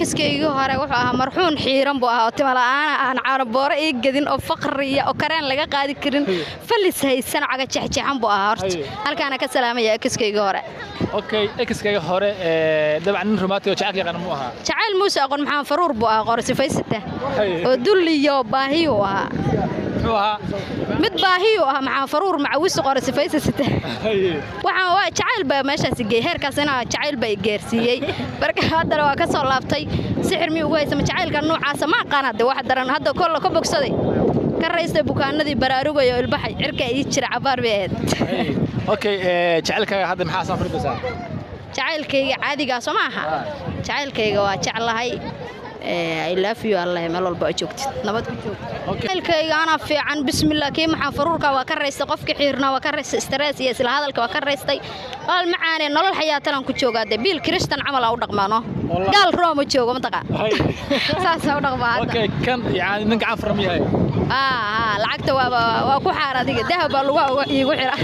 Ex-kaygii hore wuxuu ahaa marxuun xiiran buu ahaa, oo timo la'aana, aan caanabooro ii gadin, oo faqriya, oo kareen laga qaadi karin, falis haysan, caga jeexjeexan buu ahaa horta. Halkaana ka salaamaya ex-kaygii hore. Okay, ex-kaga hore dabcan nin romantic oo jacayl yaqaan muu ahaa? Jacayl muuse aqoon, maxaa faruur buu ahaa, qori sifaysata oo dulliyo baahiyuu ahaa. Muxuu ahaa? Mid baahiyuu ahaa, maxaa faruur macawisu qori sifaysasita. Waxaan waa jacayl baa meeshaasi geey heerkaas, inaa jacayl baa i gaarsiiyey. Marka haddana waa ka soo laabtay. Sixir miyuu ugu haysa ma jacaylka noocaasa ma aqaan. Hadde wax daran hadda kolla ka bogsaday, ka raystay bukaanadii, baraarugay oo ilbaxay, cirka ii jira cabaar bay ahayd. Okay, jacaylkaaga hadda maxaa soo fardhisaa? Jacaylkayga caadigaa soo ma aha, jacaylkayga waa jeclahay. I love you Allah, meel walba oo joogtid nabad ku joog. Jacaylkayga anaa fiican, bismillah. Kii maxaa faruurka waa ka raystay, qofkii xiirnaa waa ka raystay, stress iyo isla hadalka waa ka raystay. Walaal macaane, nolol xayaatanan ku joogaa dee, biil Kristan camal aan u dhaqmaano, gaal Rooma joogo mataqa, saasaa u dhaqmaa hadda. Okay, kan yani nin gacan furan yahay? Aa lacagta waaba waa ku xaar, adiga dahab baa lugaha iigu xira.